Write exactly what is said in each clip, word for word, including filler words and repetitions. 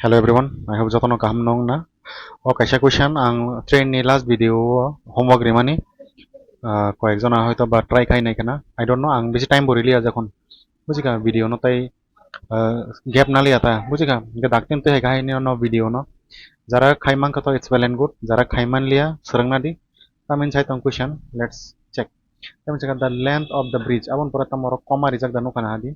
Hello everyone, I hope jotono kaham nong na. O kaisa question ang train ni last video o homework rimani, ah, koyek jona hoito ba try khai nai khana. I don't know, ang bisi time bo riliya jokhon. Bujikha video no tai, ah, gap na liya ta. Bujikha, hingke daktin twi hai khai ni no video no. Jara khai mankha to it's well and good. Jara khai man liya, swrwngna di. Tamin sai tong question, let's check. Tamin sai the length of the bridge. Abon pore tamo rok comma rijak da nukha na hadi.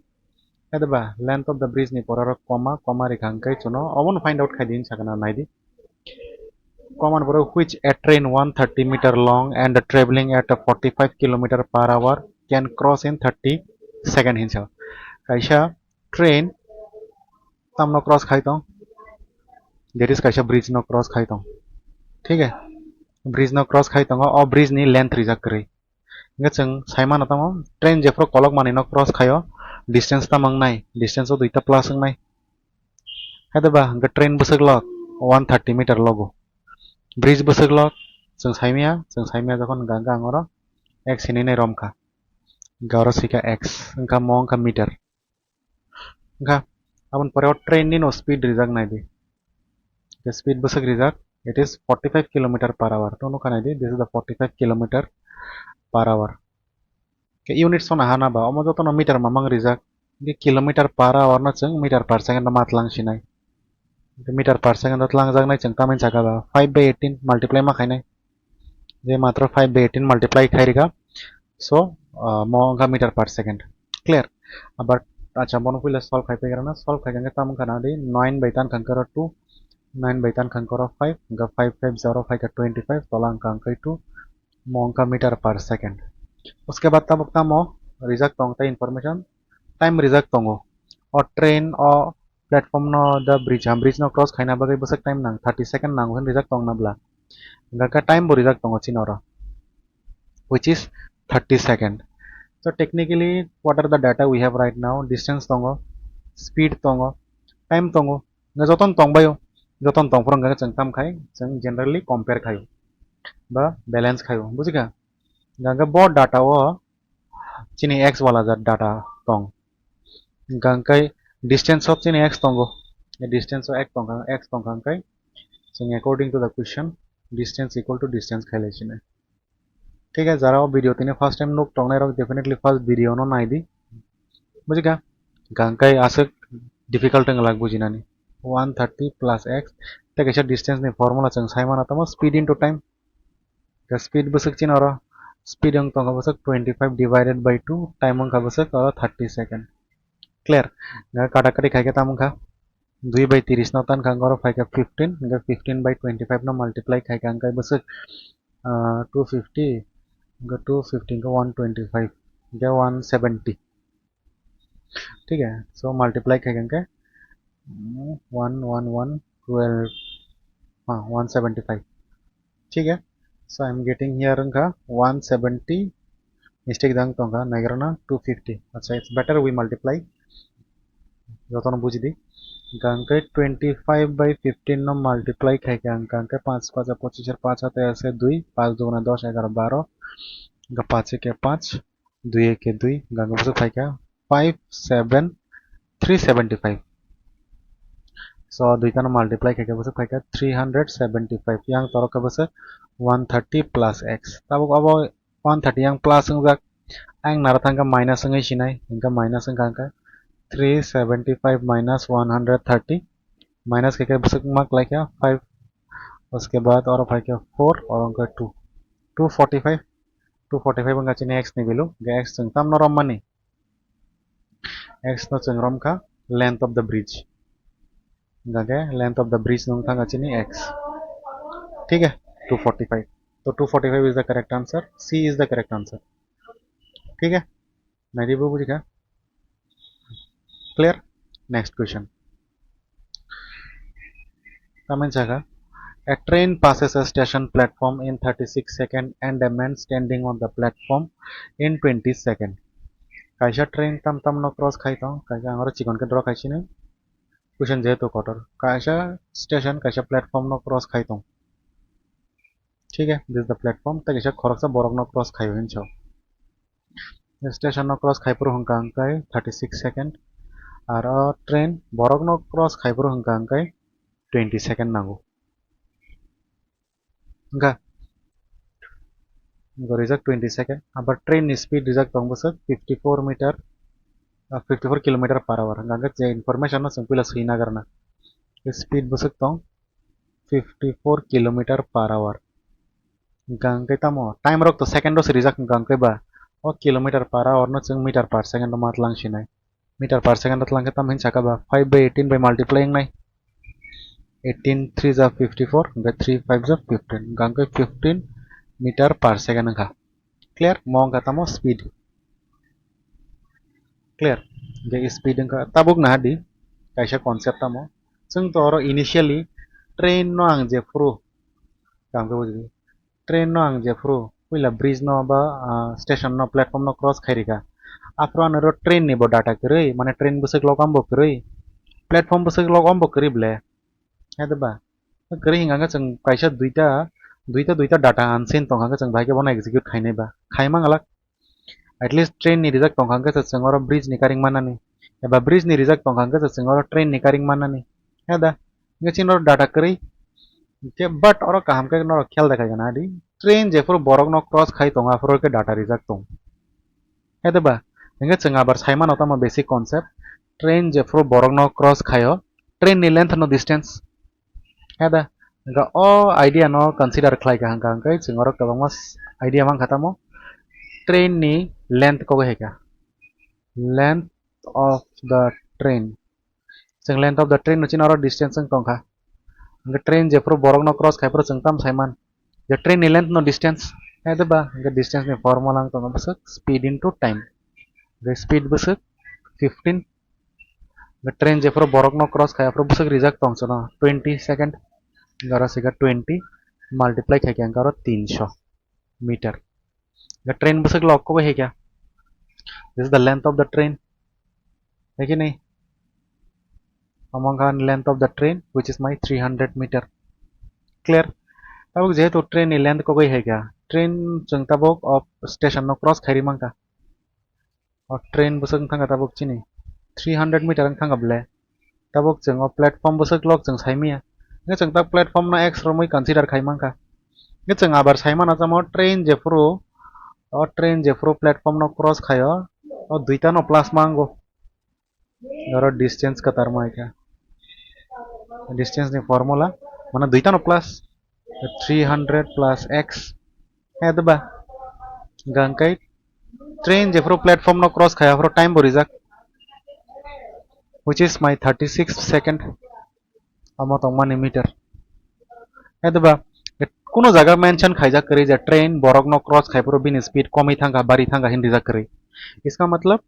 Hede ba, length of the bridge ni pore rok comma, comma rikha hingke chuno. Obono find out khai di hinsa kana nai di. Comma ni pore which a train one thirty meter long and traveling at a forty-five kilometer per hour can cross in thirty second hinsa. Kaisa train tamno cross khai tong. That is kaisa bridge no cross khai tong. Thik hai? Bridge no cross khai tongo, o bridge ni length rijak kwrwi. Hingke chwng sai mano tamo, train jephuru kolok manwi no cross khaio, distance tamo wngnai, distance o duita plus wngnai. Hede ba, hingke train bwswk lok one thirty meter logo. Bridge bwswk lok, chwng sai maya, chwng sai maya jokhon hingka hingke ang oro x hinwi nai romkha. Hingke oro swikha x, hingkha mo wngkha meter. Hingkha, aboni pore o train ni no speed rijak nai di. The speed bwswk rijak, it is forty-five kilometer per hour. To nukha nai di, this is the forty-five kilometer per hour. Ke unit sona hana ba, omo jotono meter mamang rijak. Di kilometer per hour no chwng meter per second no matlang sinai. Meter per second o tlangjak nai chwng tamni saka ba five by eighteen multiply ma khainai. Je matro five by eighteen multiply khai rikha. So, ah, mo wngkha meter per second. Clear? Abar acha bono puila solve khai paigrana. Solve khai khe tamo wngkha na di nine by tan khankhe oro two, nine by tan khankhe oro five, hingkha five five zero phaikha twenty-five, tola wngkha hingkhe two, mo wngkha meter per second. Uske baad tabuk tamo rijak tong tei information, time rijak tongo. O train o platform no the bridge, ham bridge no cross khaina bagwi bwswk time nang, thirty second nango hwnwi rijak tongna bla. Hingkha time bo rijak tongo chini oro, which is thirty second. So technically, what are the data we have right now? Distance tongo, speed tongo, time tongo. Hingkha jotono tongbaio, jotono tongphuru hingkha chwng tam khai, chwng generally compare khaio ba balance khaio, bujikha? Hingkha bo data o chini x wala jat data tong. Hingkha hingkhe distance o chini x tongo. Distance o x tongkha, x tongkha hingkhe chwng according to the question, distance equal to distance khailai sini. Thik hai, jara o video tini first time nuk tongnai rok definitely first video no nai di. Bujikha? Hingkha hingkhe aswk difficult wng lak bujinani. One thirty plus x, tei kaisa distance ni formula chwng sai mano tamo speed into time. Hingkhe speed bwswk chini oro, speed wng tongkha bwswk twenty-five divided by two, time wngkha bwswk oro thirty second. Clear? Hingkhe kata kati khaikhe tamo wngkha dui by tiris no tan kha oro phaikha fifteen, hingkhe fifteen by twenty-five no multiply khaikha hingkhe bwswk, ah, two fifty, hingkhe two fifty hingkhe one twenty-five, hingkhe one seventy. Thik hai? So multiply khaikha hingkhe, mm, one one one twelve, ah, one seventy-five. Thik hai? So I am getting here wngkha one seventy, mistake dang tongkha, naigrana two fifty. Acha, it's better we multiply. Jotono bujidi. Hingkha hingkhe twenty-five by fifteen no multiply khaikha hingkha hingkhe panch pacha pochis ar panch hate ase dui, panch duguna dos, egaro, baro, hingkha panch eke panch, dui eke dui, hingkha hingkhe bwswk phaikha five seven three seventy-five. So duita no multiply khaikhe bwswk phaikha three hundred seventy-five. Yang torok khe bwswk one thirty plus x. Tabuk abo one thirty yang plus wngjak, ang naro thangkha minus wngwi sinai, hingkha minus wngkha hingkha three seventy-five minus one hundred thirty, minus khe khe bwswk ma klaikha five, uske baad oro phaikha four, oro wngkha two, two forty-five, two forty-five wngkha chini x ni value, hingkha x chwng tamno rommani, x no chwng romkha length of the bridge, hingkha khe length of the bridge no wngkha chini x, thik hai, two forty-five. So two forty-five is the correct answer, C is the correct answer. Thik hai? Naidi bo bujikha? Clear? Next question. Tamin saka, a train passes a station platform in thirty-six second and a man standing on the platform in twenty second. Kaisa train tam tam no cross khai tong, kaisa ang oro chikon khe draw khai sini. Question jehetu kotor. Kaisa station, kaisa platform no cross khai tong. Thik hai, this is the platform, tei kaisa khoroksa borok no cross khai o hinwi sao. Station no cross khai phuru hwnkha hwnkhe thirty-six second. Aro train borok no cross khai phuru hwnkha hwnkhe twenty second nango. Wngkha, wngkha rijak twenty second. Abo train ni speed rijak tong bwswk fifty four meter, ah, fifty four kilometer per hour. Hwnkha hwnkhe je information no chwng puila swi nagarna. Speed bwswk tong fifty four kilometer per hour. Hwnkha hwnkhe tamo time rok to second o se rijak, hwnkha hwnkhe ba o kilometer per hour no chwng meter per second o ma tlang sinai. Meter per second o tlang khe tamo hin saka ba five by eighteen bai multiply wngnai. Eighteen three ja fifty four, hwnkhe three five ja fifteen, hwnkha hwnkhe fifteen meter per second wngkha. Clear? Mo wngkha tamo speed. Clear? Hwnkhe speed wngkha. Tabuk naha di kaisa concept tamo. Chwng to oro initially train no ang jephuru, tamo khe bujidi. Train no ang jephuru puila bridge no ba, ah, station no, platform no cross khai rikha. Aphuru ano oro train ni bo data kwrwi, mane train bwswk lok ambo kwrwi, platform bwswk lok ambo kwrwi ble. Hede ba? Kwrwi hwnkha khe chwng kaisa duita, duita, duita data unseen tongkha khe chwng bahai khe bono execute khainai ba? Khai mangalak. At least train ni rijak tongkha hwnkhe se chwng oro bridge ni karing mannani, eba bridge ni rijak tongkha hwnkhe se chwng oro train ni karing mannani. He da? Hwnkhe chini oro data kwrwi. Hwnkhe but oro kaham khe norok khel da khaigana di. Train jephuru borok no cross khai tongo, aphuru khe data rijak tong. He da ba? Hwnkhe chwng abar sai mano tamo basic concept. Train jephuru borok no cross khaio, train ni length no distance. He da, hwnkhe o idea no consider khlai kha hwnkha hwnkhe chwng oro kwbangma s-, idea mankha tamo. Train ni length kogwi hai kha. Length of the train. Chwng length of the train no chini oro distance wng tongkha. Hwnkhe train jephuru borok no cross khai phuru chwng tam saiman. Je train ni length no distance. He de ba, hwnkhe distance ni formula wng tongo bwswk speed into time. Hwnkhe speed bwswk fifteen. Hwnkhe train jephuru borok no cross khai, aphuru bwswk rijak tong chwng no twenty second. Hwnkhe oro se khe twenty multiply khai khe hwnkhe oro tinso meter. Hwnkhe train bwswk lok kobwi hai khe. This is the length of the train. Hai khe ni? Omo wngkha length of the train, which is my three hundred meter. Clear? Tabuk jehetu train ni length kogwi hai khe, train chwng tabuk o station no cross khairi mankha. O train bwswk wng thangkha tabuk chini three hundred meter wng thangkha ble. Tabuk chwng o platform bwswk lok chwng sai manya. Hwnkhe chwng ta platform no X romwi consider khai mankha. Hwnkhe chwng abar sai mano tamo train jephuru, o train jephuru platform no cross khaio, o duita no plus ma wngo. Oro distance kwtar ma hai kha. Distance ni formula, mane duita no plus. Three hundred plus x. He de ba? Hwnkhe train jephuru platform no cross khai, aphuru time bo rijak, which is my thirty six second. Omo tongmani meter. He de ba? Kuno jaga mention khaijak kwrwi je train borok no cross khai phuru bini speed komwi thangkha, bari thangkha hin rijak kwrwi. Iska matlab,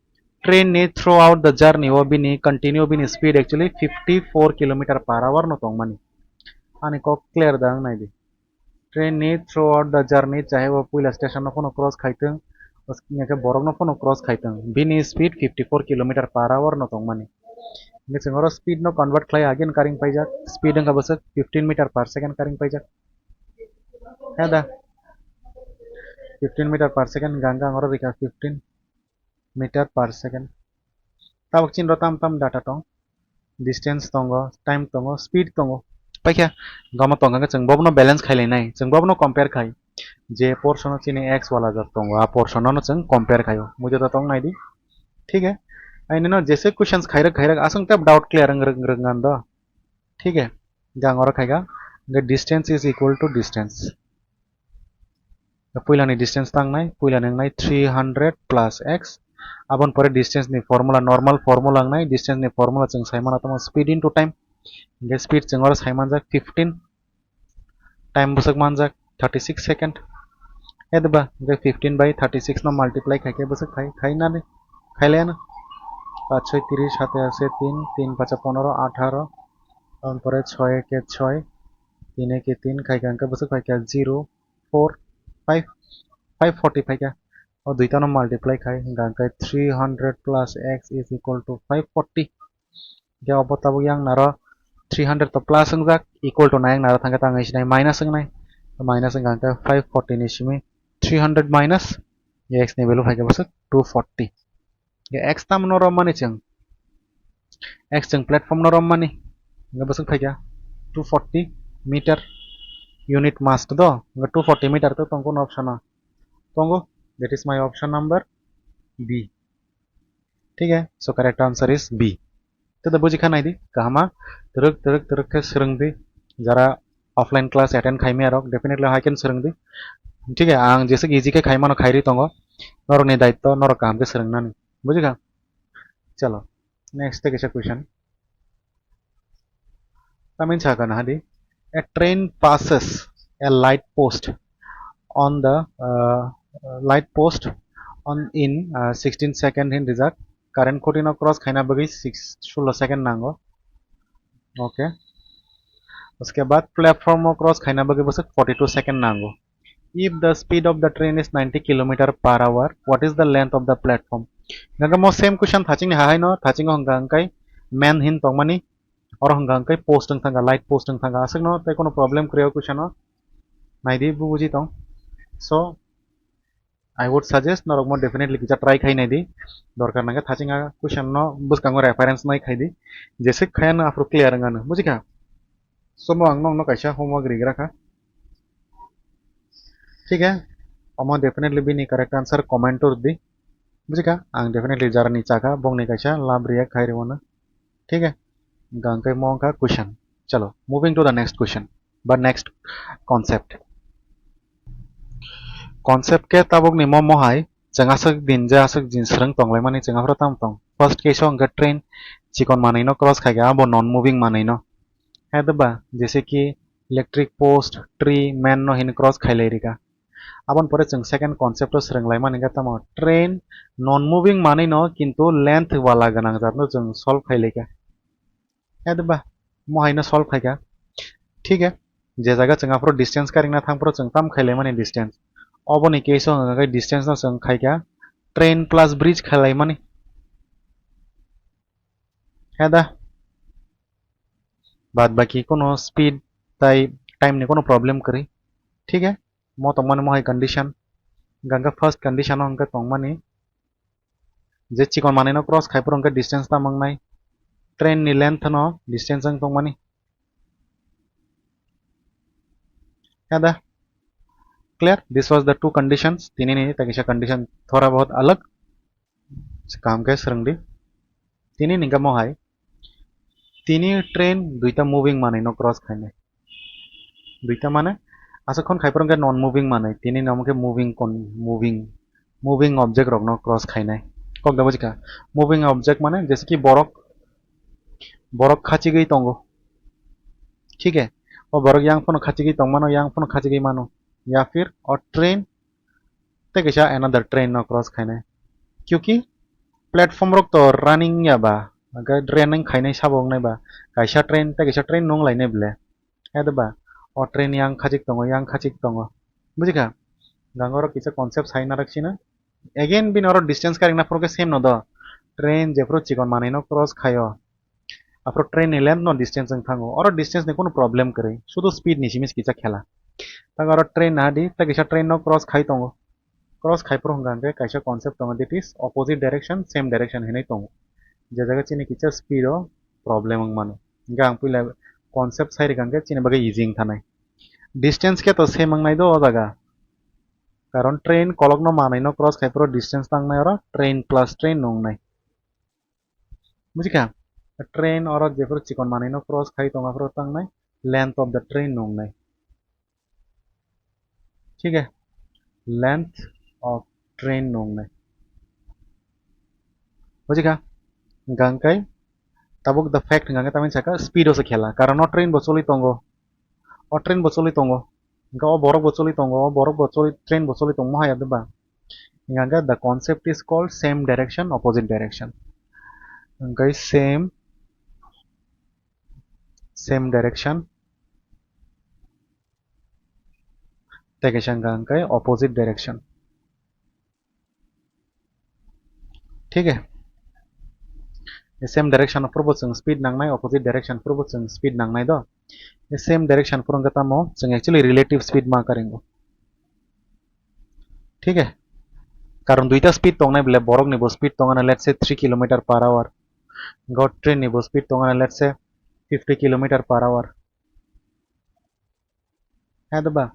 train ni throughout the journey o bini continue bini speed actually fifty four kilometer per hour no tongmani. Ani kok clear da wng nai di. Train ni throughout the journey, chahai bo puila station no phano cross khaitwng, hwnkhe borok no phano cross khaitwng, bini speed fifty four kilometer per hour no tongmani. Hwnkhe chwng oro speed no convert khlai again karing paijak, speed wngkha bwswk fifteen meter per second karing paijak. He da? Fifteen meter per second, hwnkha hwnkhe ang oro rikha fifteen meter per second. Tabuk chini oro tam tam data tong, distance tongo, time tongo, speed tongo. Paikha, gama tongkha khe chwng bobono balance khai lainai, chwng bobono compare khai. Je portion o chini x wala jak tongo, a portion no chwng compare khaio. Mui joto tong nai di. Thik hai? Aini no jese questions khairok khairok aswng tei doubt clear wng rwk wng rwk ngan do. Thik hai? Gang oro khaikha, the distance is equal to distance. Puilani distance tangnai, puilani wngnai three hundred plus x. Aboni pore distance ni formula, normal formula wngnai, distance ni formula chwng sai mano tamo speed into time. Hwnkhe speed chwng oro sai manjak fifteen, time bwswk manjak thirty six second. He de ba, hwnkhe fifteen by thirty six no multiply khai khe bwswk khai, khai nani, khai le ano. Paanch chhoi tiris, sate ase tin, tin pacha pondoro, atharo, aboni pore chhoi eke chhoi, tin eke tin khai khe hwnkhe bwswk khai khe zero, four, five, five forty phaikha. O duita no multiply khai hwnkha hwnkhe three hundred plus x is equal to five forty. Hwnkhe obo tabuk yang naro three hundred to plus wngjak, equal to nai yang naro thangkhe tang sinai minus wngnai. Minus wngkha hwnkhe five forty ni simi three hundred minus x ni value phaikha bwswk two forty. Hwnkhe x tamo no rommani chwng? X chwng platform no rommani. Hwnkhe bwswk phaikha two forty meter unit must do, hwnkhe two forty meter to tongo option o. Tongo, that is my option number B. Thik hai, so correct answer is B. Tei da buji kha nai di, kaham ma twrwk twrwk twrwk khe swrwng di, jara offline class attend khai maya rok, definitely hai khe swrwng di. Thik hai, ang jeswk easy khe khai mano khai ri tongo, norok ni daitto norok kaham khe swrwng nani, buji kha? Chalo, next tei kisa question. Tamin sakha na di, a train passes a light post on the, uh, light post on in, uh, sixteen second hin rijak, current khoti no cross khaina bagwi six, sullo second nango. Okay. Uske baad platform o cross khaina bagwi bwswk forty two second nango. If the speed of the train is ninety kilometer per hour, what is the length of the platform? Hwnkhe mo same question thaching ni hahai no, thaching o hwnkha hwnkhe main hin tongmani, oro hwnkha hwnkhe post wng thangkha, light post wng thangkha, aswk no tei kono problem kwrwi o question o, naidi bubuji tong. So I would suggest norok mo definitely kisa try khai naidi, dorkar nangkhe thaching a question no bwskango reference nai khaidi, jeswk khaya no aphuru clear wng ano, bujikha? So mo ang nokno kaisa homework rigra kha. Thik hai, omo definitely bini correct answer comment o rwdi. Bujikha, ang definitely jarani chakha, bongni kaisa lab react khai rwmano. Thik hai, hwnkha hwnkhe mo wngkha question. Chalo, moving to the next question, ba next concept. Concept khe tabukni mo mohai, chwng aswk din je aswk din swrwng tonglaimani chwng aphuru tamo tong. First case o hwnkhe train chikon manwi no cross khaikha, abo non moving manwi no. Hai da ba, jese ki electric post, tree, man no hino cross khailai rika. Aboni pore chwng second concept o swrwng lai mani khe tamo, train non moving manwi no kintu length wala gwnang jat no chwng solve khailai kha. Hai da ba, mo hai no solve khaikha. Thik hai, je jaga chwng aphuru distance karikna thang phuru chwng tam khailai mani distance. Oboni case o hwnkha khe distance no chwng khaikha train plus bridge khailai mani. Hai da. Baad baki kono speed tai time ni kono problem kwrwi. Thik hai, mo tongmani mohai condition. Hwnkha hwnkhe first condition o hwnkhe tongmani je chikon manwi no cross khai phuru hwnkhe distance tamo wngnai, train ni length no distance wng tongmani. Hai da. Clear? This was the two conditions. Tini ni tei kisa condition thora bahut alag. Kaham khe swrwng di. Tini ni hwnkhe mohai. Tini train duita moving manwi no cross khainai. Duita mane, aswk khon khai phuru hwnkhe non moving manwi. Tini ni omo khe moving kon, moving, moving object rok no cross khainai. Kok da bujikha? Moving object mane jese ki borok, borok khachigwi tongo. Thik hai? O borok yang phano khachigwi tongmano, yang phano khachigwi mano. Ya phir o train tei kaisa another train no cross khainai. Kyuki platform rok to running ya ba, hwnkhe running khainai sabo wngnai ba, kaisa train tei kaisa train no wnglainai ble. Hai da ba, o train yang khachik tongo, yang khachik tongo. Bujikha? Hwnkha oro kisa concept sai narak sina. Again bini oro distance karikna phuru khe same no do. Train jephuru chikon manwi no cross khaio, aphuru train ni length no distance wng thango. Oro distance ni kunu problem kwrwi, sudu speed ni simi kisa khela. Tang oro train naha di, tei kisa train no cross khai tongo. Cross khai phuru hwnkha hwnkhe kaisa concept tongo, that is opposite direction, same direction hinwi tongo. Je jaga chini kisa speed o problem wng mano. Hwnkhe ang puila concept sai rikha hwnkhe chini bagwi easy wng thanai. Distance khe to same wngnai do o jaga. Karon train kolokno manwi no cross khai phuru distance tangnai oro train plus train no wngnai. Bujikha? Train oro jephuru chikon manwi no cross khai tongo aphuru tangnai length of the train no wngnai. Thik hai? Length of train no wngnai. Bujikha? Hwnkha hwnkhe tabuk the fact hwnkha hwnkhe tamni saka speed o se khela. Karon o train bo choli tongo. O train bo choli tongo. Hwnkhe o borok bo choli tongo, o borok bo choli, train bo choli tongmo hai ya de ba? Hwnkha hwnkhe the concept is called same direction, opposite direction. Hwnkhe same, same direction. Tei kaisa hwnkha hwnkhe opposite direction. Thik hai? Same direction phuru bo chwng speed nangnai, opposite direction phuru bo chwng speed nangnai do. Same direction phuru hwnkhe tamo chwng actually relative speed ma karingo. Thik hai? Karon duita speed tongnai bole, borok ni bo speed tongana let's say three kilometer per hour. Go train ni bo speed tongana let's say fifty kilometer per hour. Hai da ba?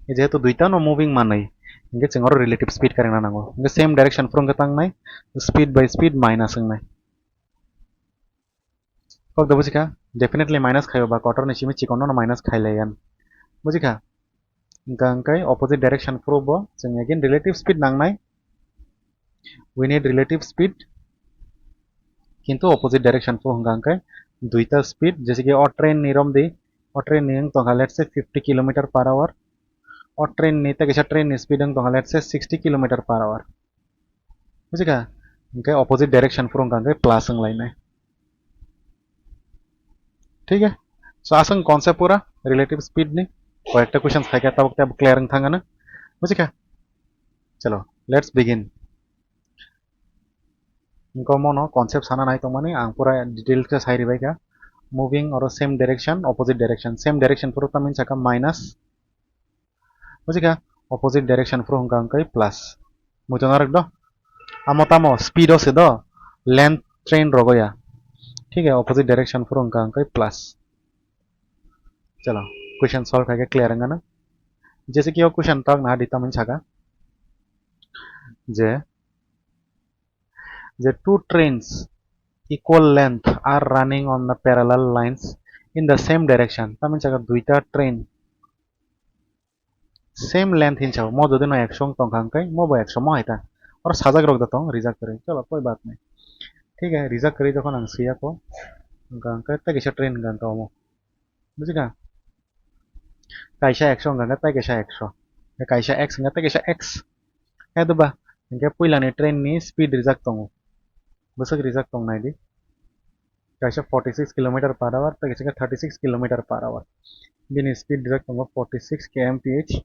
Jehetu duita no moving manwi, hingke chwng oro relative speed karengna nango. Hingke same direction phuru hingke tangnai, speed by speed minus wngnai. Kok da bujikha? Definitely minus khaio ba, kotor ni simi chikon no minus khailaiyan. Bujikha? Hingka hingke opposite direction phuru bo chwng again relative speed nangnai. We need relative speed. Kintu opposite direction phuru hingka hingke duita speed, jese ki o train ni romdi, o train ni wng tongkha let's say fifty kilometer per hour. O train ni tei kaisa train ni speed wng tongkha let's say sixty kilometer per hour. Bujikha? Hingke opposite direction phuru hingka hingke plus wng lainai. Thik hai? So aswk concept pura relative speed ni koyekta question khaikha tabuk tabuk clear wng thangano. Bujikha? Chalo, let's begin. Hingke mono concept sana nai tongmani ang pura detail khe sai ribaikha. Moving oro same direction, opposite direction. Same direction phuru tamni sakha minus. Bujikha? Opposite direction phuru hingka hingke plus. Muitu narwk do? Amo tamo speed o se do, length train rogo ya. Thik hai, opposite direction phuru hingka hingke plus. Chalo, question solve khaikhe clear wngano. Jese ki o question tak na di tamni sakha je, je two trains equal length are running on the parallel lines in the same direction. Tamni sakha duita train same length hinsa mo jodi no ekso wng tongkha hingke mo bo ekso mo hai ta. Oro sajak rok da tong rijak kwrwi. Chalo, koi baat nahi. Thik hai, rijak kwrwi jokhon ang swiya ko. Hingka hingke tei kaisa train hingka hingke omo. Bujikha? Kaisa ekso hingka hingke tei kaisa ekso. Kaisa x hingka tei kaisa x. Hai da ba? Hingke puila ni train ni speed rijak tongo. Bwswk rijak tong nai di. Kaisa forty six kilometer per hour, tei kaisa thirty six kilometer per hour. Bini speed rijak tongo forty six K M P H.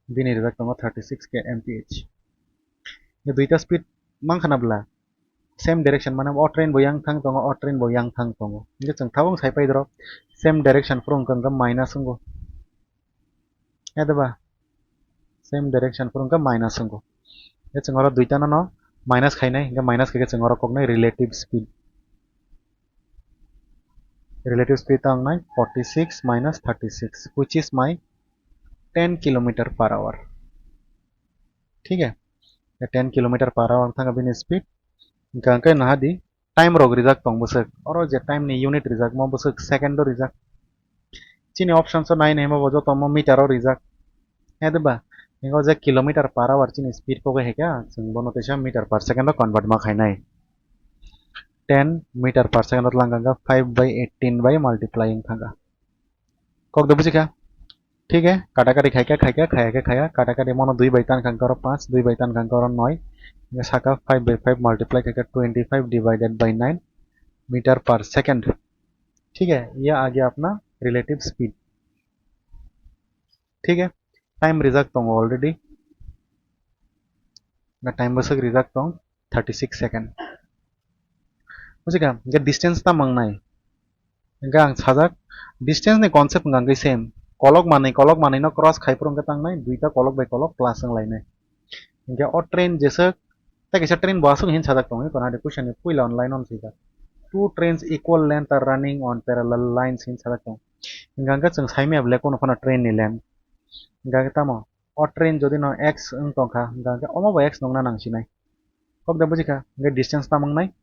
Bini rijak tongo thirty six K M P H. Ye duita speed mankha na bwla? Same direction, mane o train bo yang thang tongo, o train bo yang thang tongo. Hingke chwng tabuk sai pai doro, same direction phuru hingka hingke minus wngo. Hai da ba? Same direction phuru hingke minus wngo. Ye chwng oro duita no no minus khainai, hingke minus khaikhe chwng oro koknai relative speed. Relative speed ta wngnai forty six minus thirty six, which is my ten kilometer per hour. Thik hai? Ye ten kilometer per hour thangkha bini speed. Hingka hingke naha di, time rok rijak tong bwswk. Oro je time ni unit rijak mo bwswk second o rijak. Chini options o nai nai mo bo joto mo meter o rijak. Hai da ba? Hingke o je kilometer per hour chini speed kok hai kha, chwng bono teisa meter per second o convert ma khainai. Ten meter per second o twlang kha five by eighteen by multiplying thangkha. Kok da bujikha? Thik hai, katakati khaikha khaikha, khayakhe khaya, katakati mono dui bai tan kha hingke oro panch, dui bai tan kha hingke oro noi. Hingke saka five by five multiply khaikha twenty five divided by nine meter per second. Thik hai, ye aa gaya apna relative speed. Thik hai, time rijak tongo already. Na time bwswk rijak tong thirty six second. Bujikha? Hingke distance ta mangnai. Hingke ang sajak, distance ni concept hingka hingke same. Kolok manwi, kolok manwi no cross khai phuru hingke tangnai, duita kolok bai kolok plus wng lainai. Hingke o train jeswk, tei kaisa train bo aswk hin sajak tongo, kono hai de question ni puila online on swijak. Two trains equal length are running on parallel lines hin sajak tongo. Hingka hingke chwng sai maya bwle kono phano train ni length. Hingka hingke tamo? O train jodi no x wng tongkha, hingka hingke omo bo x nungna nangsinai. Kok da bujikha? Hingke distance tamo wngnai?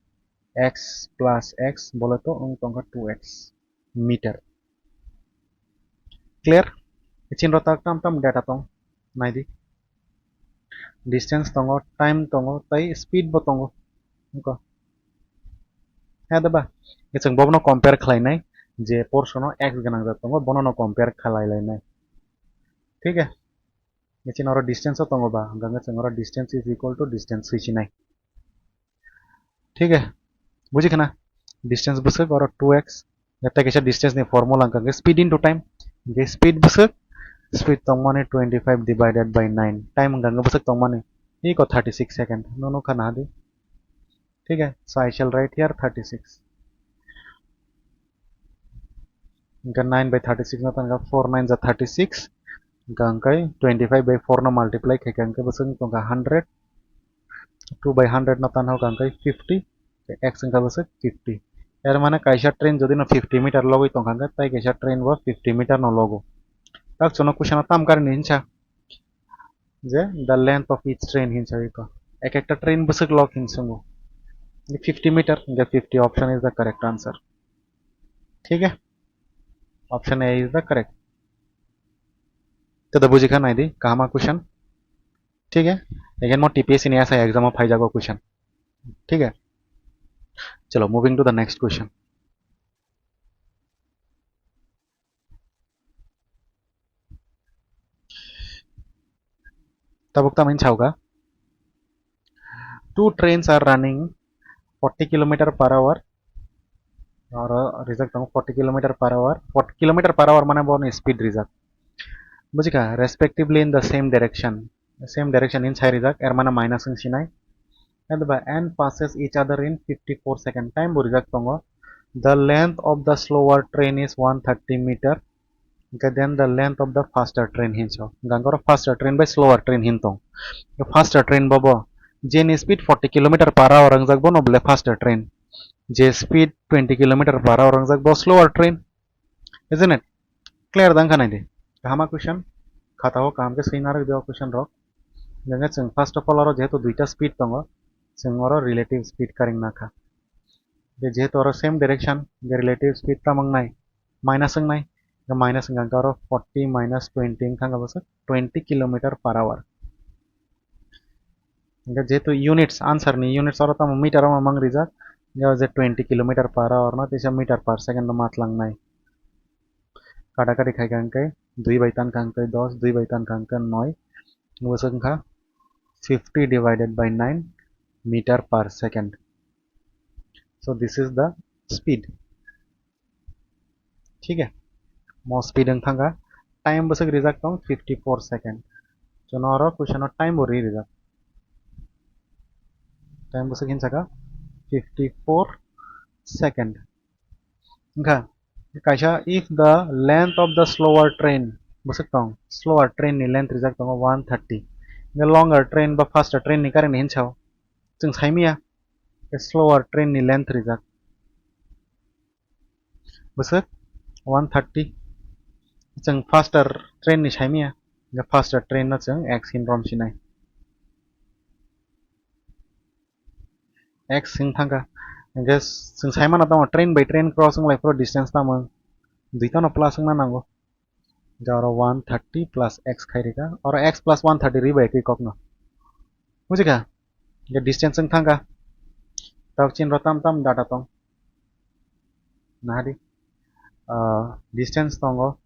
X plus x bole to wng tongkha two x meter. Clear? Chini ro tak tam tam data tong, nai di. Distance tongo, time tongo, tei speed bo tongo. Wngkha? Hai da ba? Chwng bono compare khlainai, je portion o x gwnang jak tongo, bono no compare khlai lainai. Thik hai? Chini oro distance o tongo ba, hingka hingke chwng oro distance is equal to distance swi sinai. Thik hai? Buji khna? Distance bwswk oro two x, tei kaisa distance ni formula hingka hingke speed into time. Hingke speed bwswk, speed tongmani twenty five divided by nine. Time hingka hingke bwswk tongmani, iko thirty six second. Nono khna di. Thik hai? So I shall write here thirty six. Hingke nine by thirty six no tangka, four nine ja thirty six. Hingke twenty five by four no multiply khaikha hingke bwswk tongkha hundred. Two by hundred no tanhokha hingke fifty. X wngkha bwswk fifty. Er mane kaisa train jodi no fifty meter logwi tongkha hingke tei kaisa train bo fifty meter no logo. Tak chwngno question o tam karini hinsa je the length of each train hinsa iko. Ek ekta train bwswk log hinsungo. Fifty meter, the fifty option is the correct answer. Thik hai? Option A is the correct. Tada bujikha naidi, kahama question. Thik hai? Again mo T P S C ni S I exam o phaijago question. Thik hai? Chalo, moving to the next question. Tabuk tamani sauka. Two trains are running forty kilometer per hour. Oro rijak tongo forty kilometer per hour. Forty kilometer per hour mane bo ni speed rijak. Bujikha, respectively in the same direction. Same direction in sai rijak, er mane minus wng sinai. And the n passes each other in fifty-four second. Time bo rijak tongo. The length of the slower train is one thirty meter. Hingke then the length of the faster train hinso. Hingke oro faster train bai slower train hin tong. Faster train bobo jeni speed forty kilometer per hour wngjak bono bole faster train. Je speed twenty kilometer per hour wngjak bo slower train. Isn't it? Clear dang kha naidi. Kahama question. Khata o kaham khe swi narwk de o question rok. Hingke chwng first of all oro jehetu duita speed tongo, chwng oro relative speed karing nakha. Je jehetu oro same direction, je relative speed tamo wngnai, minus wngnai, hingke minus wngkha hingke oro forty minus twenty wngkha hingke bwswk twenty kilometer per hour. Hingke jehetu units, answer ni units oro tamo meter o mang rijak, hingke o je twenty kilometer per hour no teisa meter per second o matlangnai. Kata kati khaikha hingke dui bai tankha hingke dos, dui bai tankha hingke noi, bwswk wngkha fifty divided by nine meter per second. So this is the speed. Thik hai? Mo speed wng thangkha. Time bwswk rijak tong fifty-four second. Chwngno oro question o time bo ri rijak. Time bwswk hinsa kha fifty-four second. Wngkha kaisa, if the length of the slower train, bwswk tong, slower train ni length rijak tongo one thirty. The longer train ba faster train ni karini hinsa o. Chwng saimaya, slower train ni length rijak. Bwswk one thirty. Chwng faster train ni saimaya, hingke faster train no chwng X hin rom sinai. X hin thangkha. Hingke chwng saimano tamo train by train cross wnglai phuru distance tamo dui tano plus wngna nango. Hingke oro one thirty plus X khai rikha. Oro X plus one thirty ri bai khe kokno. Bujikha? Hingke distance wng thangkha. Tabuk chini ro tam tam data tong. Nahadi. Ah, distance tongo.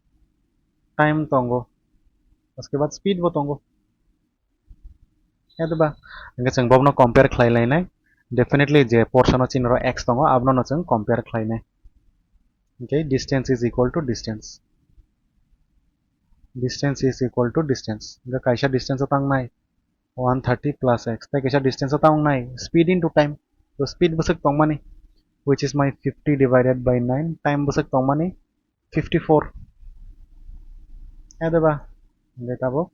Time tongo. Uske baad speed bo tongo. Yadaba. Hingke chwng bobno compare khlai lainai. Definitely je portion o chini ro X tongo, abono chwng compare khlainai. Okay, distance is equal to distance. Distance is equal to distance. Hingke kaisa distance o tangnai one thirty plus X. Tai kaisa distance o tangnai speed into time. To speed bwswk tongmani, which is my fifty divided by nine. Time bwswk tongmani fifty-four. Yadaba. Hingke tabuk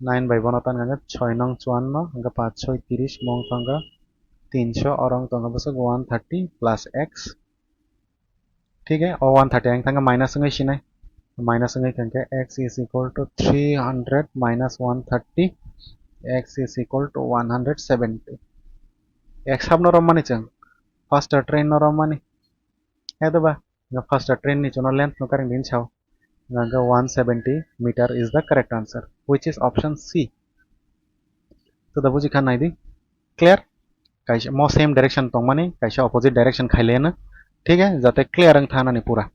nine bai bono tan hingke soi nong chuanno, hingke paanch soi tiris, mong tongkha tinsho, oro wng tongkha bwswk one thirty plus X. Thik hai, o one thirty ang thangkha minus wngwi sinai. Minus wngwi thangkha x is equal to three hundred minus one thirty, x is equal to one hundred seventy. X hapno romani chwng, faster train no romani. Yadaba, faster train ni chwngno length no karing din sao. Hingke one seventy meter is the correct answer, which is option C. To da bujikha naidi. Clear? Kaisa mo same direction tongmani, kaisa opposite direction khaileno. Thik hai? Jate clear wng thanani pura.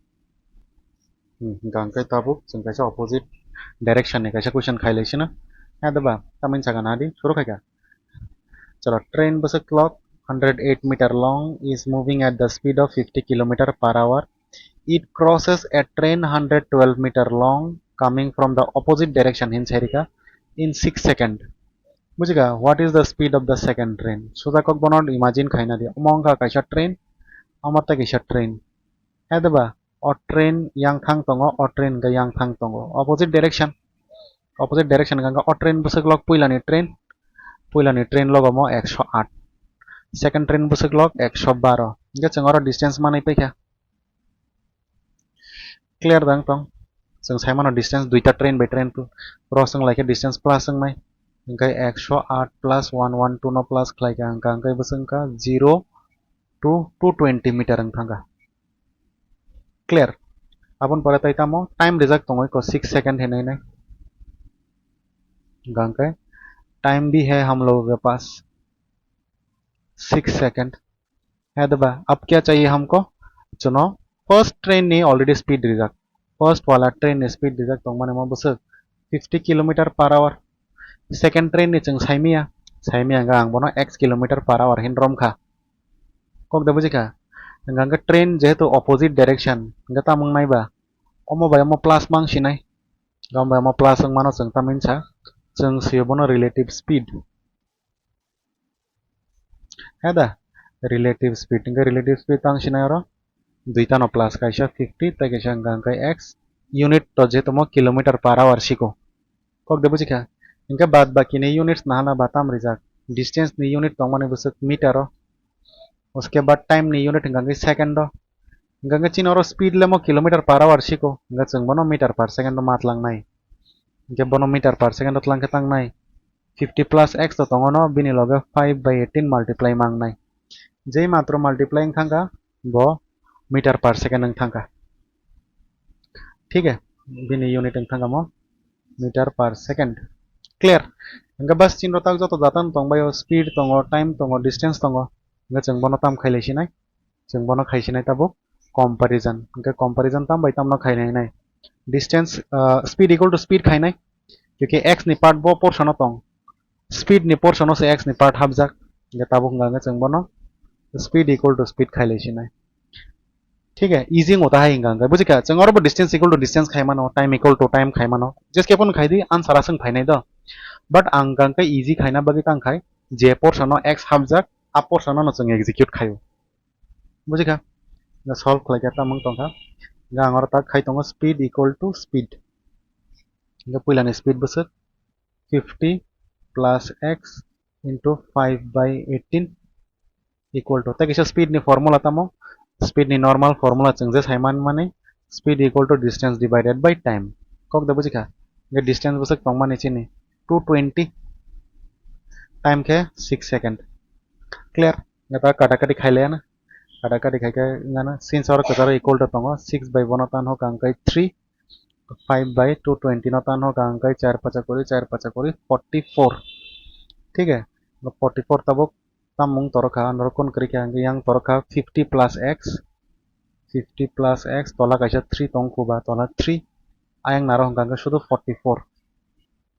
Hmm, hingke tabuk chwng kaisa opposite direction ni kaisa question khailaisino. Adaba, tamni saga nadi, suru khaika. Chalo, train bwswk clock hundred eight meter long is moving at the speed of fifty kilometer per hour. It crosses a train hundred twelve meter long coming from the opposite direction hin sairika in six second. Bujika, what is the speed of the second train? Sujakok bono imagine khaina di. Omo wngkha kaisa train, omo tei kaisa train. Adaba, o train yang thang tongo, o train hwnkhe yang thang tongo. Opposite direction. Opposite direction hwnkhe o train bwswk log puilani train. Puilani train logo mo ekso aat. Second train bwswk log ekso baro. Hingke chwng oro distance manwi paikha. Clear dang tong? Chwng sai mano distance duita train bai train plus, ro chwng lai khe distance plus wngnai. Hwnkhe ekso aat plus one one two no plus khlai kha, hwnkha hwnkhe bwswk wngkha zero to two twenty meter wng thangkha. Clear? Aboni pore tai tamo time rijak tongo eko six second hinwi nai. Hwnkha hwnkhe time bhi hai hum logo ke paas, six second. Hai da ba, ab kya chahiye humko? Chwngno first train ni already speed rijak. First wala train ni speed rijak tongmani mo bwswk fifty kilometer per hour. Second train ni chwng saimaya, saimaya hwnkha ang bono x kilometer per hour hin romkha. Kok da bujikha? Hwnkha hwnkhe train jehetu opposite direction, hwnkhe tamo wngnai ba? Omo bai omo plus mang sinai. Gam bai omo plus wngmano chwng tamni sa, chwng sio bono relative speed. Hai da, relative speed, hwnkhe relative speed tang sinai oro duita no plus, kaisa fifty tei kaisa hwnkha hwnkhe x, unit to je tomo kilometer per hour siko. Kok de bujikha? Hwnkhe bad baki ni units nahana ba tam rijak, distance ni unit tongmani bwswk meter o, uske bad time ni unit hwnkha hwnkhe second o. Hwnkha hwnkhe chini oro speed lemo kilometer per hour siko, hwnkhe chwng bono meter per second o ma tlangnai. Hwnkhe bono meter per second o tlang khe tangnai. Fifty plus x to tongo no, bini loge five by eighteen multiply mangnai. Jei matro multiply wng thangkha, bo meter per second wng thangkha. Thik hai? Bini unit wng thangkha mo meter per second. Clear? Hwnkhe bas chini rok tak joto data no tongbaio, speed tongo, time tongo, distance tongo. Hwnkhe chwng bono tam khailai sinai. Chwng bono khai sinai tabuk comparison. Hwnkhe comparison tam bai tamno khainai nai. Distance, ah, speed equal to speed khainai. Kyunki x ni part bo portion o tong. Speed ni portion o se x ni part hapjak. Hwnkhe tabuk hwnkha hwnkhe chwng bono speed equal to speed khailai sinai. Thik hai, easy wngkha hai hwnkha hwnkhe. Bujikha? Chwng oro bo distance equal to distance khai mano, time equal to time khai mano. Jeske phano khai di, answer aswk phainai do. But ang hwnkha hwnkhe easy khaina bagwi tang khai, je portion o x hapjak, a portion o no chwng execute khaio. Bujikha? Nga solve khlai kha, tamung tongkha. Nga ang oro tak khai tongo speed equal to speed. Nga puila ni speed bwswk fifty plus x into five by eighteen equal to. Tei kisa speed ni formula tamo? Speed ni normal formula chwng je sai man mani speed equal to distance divided by time. Kok da bujikha? Nga distance bwswk tongmani chini two twenty, time khe six second. Clear? Nga ta kata kati khailaya na. Kata kati khai khe ngana since oro kwcharo equal to tongo, six by bono tan hok ang kai three, five by two twenty no tan hok ang kai char pacha kuri, char pacha kuri forty four. Thik hai? Forty four tabuk tamung torokha, norok kun kwrwi kha, yang torokha fifty plus x, fifty plus x, tola kaisa three tong khuba, tola three, ayang naro hwnkha hwnkhe sudu forty four.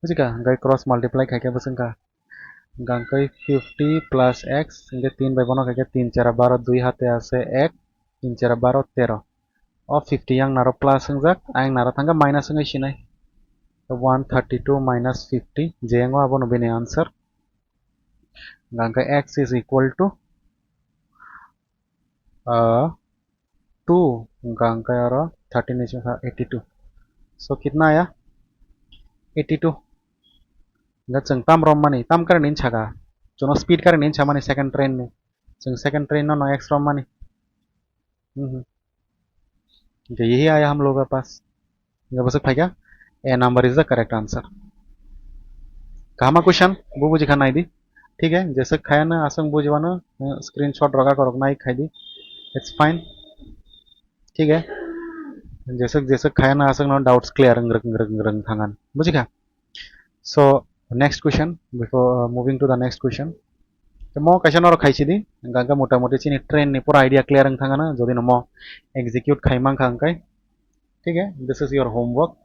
Bujikha? Hwnkhe cross multiply khai khe bwswk wngkha. Hwnkha hwnkhe fifty plus x, hwnkhe tin bai bono khaikhe tin chara baro, dui hate ase ek, tin chara baro tero. O fifty yang naro plus wngjak, ayang naro thangkhe minus wngwi sinai. One thirty two minus fifty, je yango abono bini answer. Hwnkha hwnkhe x is equal to, ah, two, hwnkha hwnkhe aro thirty ni sengkha eighty two. So kitna aya? Eighty two. Hwnkhe chwng tam rommani, tam current ni saka. Chwngno speed current ni samani second train ni. Chwng second train no no x rommani. Mhm. Hwnkhe yehi aya hum loga pass. Hwnkhe bwswk phaikha, A number is the correct answer. Kahama question, bo bujikha naidi. Thik hai, jeswk khayana aswk bujibano, eh, screenshot rok akorok nai khaidi. It's fine. Thik hai. Jeswk, jeswk khayana aswk no doubts clear wng rwk, wng rwk, wng rwk thangan. Bujikha? So, next question, before, uh, moving to the next question. Tamo kaisa norok khaisidi, hwnkha hwnkhe mota moti chini train ni pura idea clear wng thangana, jodi no mo execute khai mankha hwnkhe. Thik hai, this is your homework.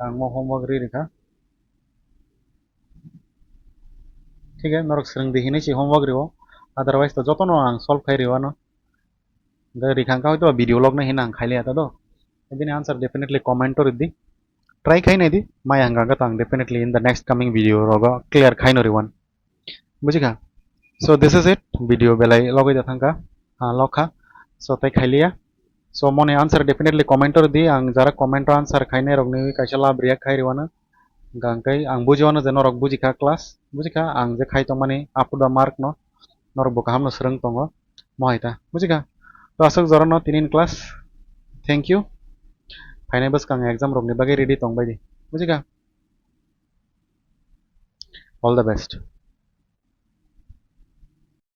Ang mo homework ri rikha. Thik hai, norok swrwng di hinwi si homework rio. Otherwise to jotono ang solve khai rio ano. Hwnkhe rikha hwnkhe hoito video log no hino ang khailiya ta do. Bini answer definitely comment o ridi. Try khai naidi, maya hwnkha hwnkhe to ang definitely in the next coming video rogo clear khai no riwan. Bujikha? So this is it, video belai logwi da thangkha, ah, lokha. So tei khailiya. So moni answer definitely comment o ridi, ang jara comment o answer khainai rokni kaisa lab react khai riwano. Hwnkha hwnkhe ang bujiwano je norok bujikha class, bujikha ang je khai tongmani up to the mark no, norok bo kaham no swrwng tongo, mohai ta, bujikha? To aswk jorano tinin class. Thank you. Phainai bwskang exam rokni bagwi ready tong bai di. Bujikha? All the best.